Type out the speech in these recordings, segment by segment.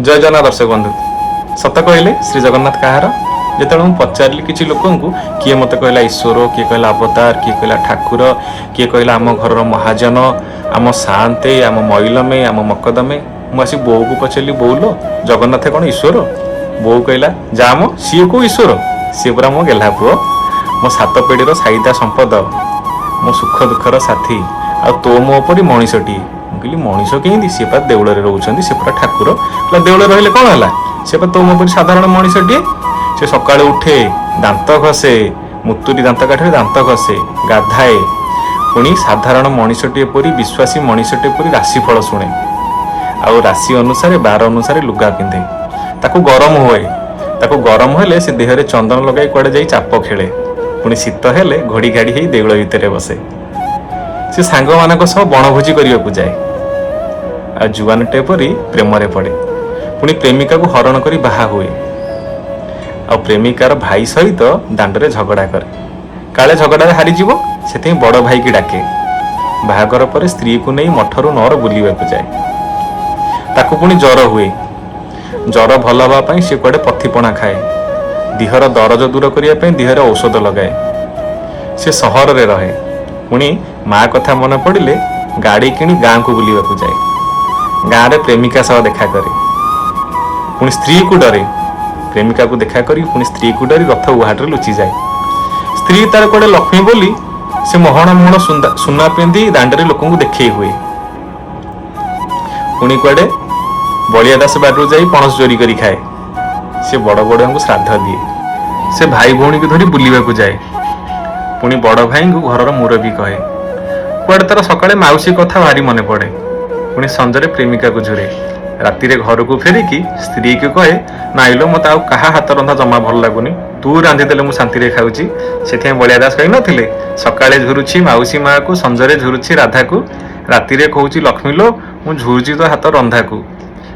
ଜୟ ଜଗନ୍ନାଥ ଦର୍ଶକ ବନ୍ଧୁ। ସତ କହିଲେ, ଶ୍ରୀ ଜଗନ୍ନାଥ କାହାର? ଯେତେବେଳେ ମୁଁ ପଚାରିଲି କିଛି ଲୋକଙ୍କୁ, କିଏ ମୋତେ କହିଲା ଈଶ୍ୱର, କିଏ କହିଲା ଅବତାର, କିଏ କହିଲା ଠାକୁର, କିଏ କହିଲା ଆମ ଘରର ମହାଜନ, ଆମ ସାଆନ୍ତେ, ଆମ ମଇଲମେ, ଆମ ମକଦମେ। ମୁଁ ଆସି ବୋଉକୁ ପଚାରିଲି, "ବୋଉଲୋ, ଜଗନ୍ନାଥ କ'ଣ ଈଶ୍ୱର?" ବୋଉ କହିଲା, "ଯା ମ, ସିଏ କୋଉ ଈଶ୍ୱର? ସିଏ ପୁରା ମୋ ଗେହ୍ଲା ପୁଅ, ମୋ ସାତ ପିଢ଼ିର ସାଇତା ସମ୍ପଦ, ମୋ ସୁଖ ଦୁଃଖର ସାଥୀ ଆଉ ତୋ ମୋ ପରି ମଣିଷଟିଏ।" ମୁଁ କହିଲି, "ମଣିଷ କେମିତି? ସିଏ ପା ଦେଉଳରେ ରହୁଛନ୍ତି, ସେ ପୁରା ଠାକୁର।" କହିଲା, "ଦେଉଳରେ ରହିଲେ କ'ଣ ହେଲା? ସେ ପା ତୋ ମୋ ପରି ସାଧାରଣ ମଣିଷଟିଏ। ସେ ସକାଳୁ ଉଠେ, ଦାନ୍ତ ଘଷେ, ମୁତୁରି ଦାନ୍ତ କାଠିରେ ଦାନ୍ତ ଘଷେ, ଗାଧାଏ, ପୁଣି ସାଧାରଣ ମଣିଷଟିଏ ପରି, ବିଶ୍ୱାସୀ ମଣିଷଟିଏ ପରି ରାଶିଫଳ ଶୁଣେ ଆଉ ରାଶି ଅନୁସାରେ, ବାର ଅନୁସାରେ ଲୁଗା ପିନ୍ଧେ। ତାକୁ ଗରମ ହୁଏ, ତାକୁ ଗରମ ହେଲେ ସେ ଦେହରେ ଚନ୍ଦନ ଲଗାଇ କୁଆଡ଼େ ଯାଇ ଚାପ ଖେଳେ। ପୁଣି ଶୀତ ହେଲେ ଘୋଡ଼ି ଘାଡ଼ି ହେଇ ଦେଉଳ ଭିତରେ ବସେ। ସେ ସାଙ୍ଗମାନଙ୍କ ସହ ବଣଭୋଜି କରିବାକୁ ଯାଏ ଆଉ ଜୁଆନଟେ ପରି ପ୍ରେମରେ ପଡ଼େ। ପୁଣି ପ୍ରେମିକାକୁ ହରଣ କରି ବାହା ହୁଏ ଆଉ ପ୍ରେମିକାର ଭାଇ ସହିତ ଦାଣ୍ଡରେ ଝଗଡ଼ା କରେ। କାଳେ ଝଗଡ଼ାରେ ହାରିଯିବ, ସେଥିପାଇଁ ବଡ଼ ଭାଇକି ଡାକେ। ବାହାଘର ପରେ ସ୍ତ୍ରୀକୁ ନେଇ ମଠରୁ ନଅର ବୁଲିବାକୁ ଯାଏ। ତାକୁ ପୁଣି ଜ୍ୱର ହୁଏ। ଜ୍ୱର ଭଲ ହେବା ପାଇଁ ସେ କୁଆଡ଼େ ପଥିପଣା ଖାଏ। ଦିହର ଦରଜ ଦୂର କରିବା ପାଇଁ ଦିହରେ ଔଷଧ ଲଗାଏ। ସେ ସହରରେ ରହେ। ପୁଣି ମା କଥା ମନେ ପଡ଼ିଲେ ଗାଡ଼ି କିଣି ଗାଁକୁ ବୁଲିବାକୁ ଯାଏ। ଗାଁରେ ପ୍ରେମିକା ସହ ଦେଖା କରେ। ପୁଣି ସ୍ତ୍ରୀକୁ ଡରେ। ପ୍ରେମିକାକୁ ଦେଖା କରି ପୁଣି ସ୍ତ୍ରୀକୁ ଡରି ରଥ ଉହାଟରେ ଲୁଚିଯାଏ। ସ୍ତ୍ରୀ ତାର କୁଆଡ଼େ ଲକ୍ଷ୍ମୀ ବୋଲି ସେ ମହଣ ମହଣ ସୁନା ପିନ୍ଧି ଦାଣ୍ଡରେ ଲୋକଙ୍କୁ ଦେଖେଇ ହୁଏ। ପୁଣି କୁଆଡ଼େ ବଳିଆ ଦାସ ବାଡ଼ିରୁ ଯାଇ ପଣସ ଚୋରି କରି ଖାଏ। ସେ ବଡ଼ ବଡ଼ୁଆଙ୍କୁ ଶ୍ରାଦ୍ଧ ଦିଏ। ସେ ଭାଇ ଭଉଣୀକୁ ଧରି ବୁଲିବାକୁ ଯାଏ। ପୁଣି ବଡ଼ ଭାଇଙ୍କୁ ଘରର ମୁରବୀ କହେ। କୁଆଡ଼େ ତାର ସକାଳେ ମାଉସୀ କଥା ଭାରି ମନେ ପଡ଼େ। ପୁଣି ସଞ୍ଜରେ ପ୍ରେମିକାକୁ ଝୁରେ। ରାତିରେ ଘରକୁ ଫେରିକି ସ୍ତ୍ରୀକୁ କହେ, "ନାଇଁଲୋ, ମୋତେ ଆଉ କାହା ହାତ ରନ୍ଧା ଜମା ଭଲ ଲାଗୁନି। ତୁ ରାନ୍ଧିଦେଲେ ମୁଁ ଶାନ୍ତିରେ ଖାଉଛି।" ସେଥିପାଇଁ ବଳିଆ ଦାସ କହିନଥିଲେ, "ସକାଳେ ଝୁରୁଛି ମାଉସୀ ମାଆକୁ, ସଞ୍ଜରେ ଝୁରୁଛି ରାଧାକୁ, ରାତିରେ କହୁଛି ଲକ୍ଷ୍ମୀ ଲୋ, ମୁଁ ଝୁରୁଛି ତୋ ହାତ ରନ୍ଧାକୁ।"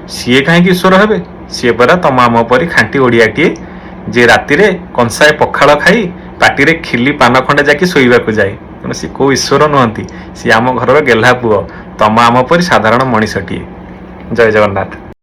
ସିଏ କାହିଁକି ଈଶ୍ୱର ହେବେ? ସିଏ ପରା ତମ ଆମ ପରି ଖାଣ୍ଟି ଓଡ଼ିଆଟିଏ, ଯିଏ ରାତିରେ କଂସାଏ ପଖାଳ ଖାଇ ପାଟିରେ ଖିଲି ପାନ ଖଣ୍ଡେ ଯାକି ଶୋଇବାକୁ ଯାଏ। ତେଣୁ ସିଏ କୋଉ ଈଶ୍ୱର ନୁହନ୍ତି। ସିଏ ଆମ ଘରର ଗେହ୍ଲା ପୁଅ, ତମ ଆମ ପରି ସାଧାରଣ ମଣିଷଟିଏ। ଜୟ ଜଗନ୍ନାଥ।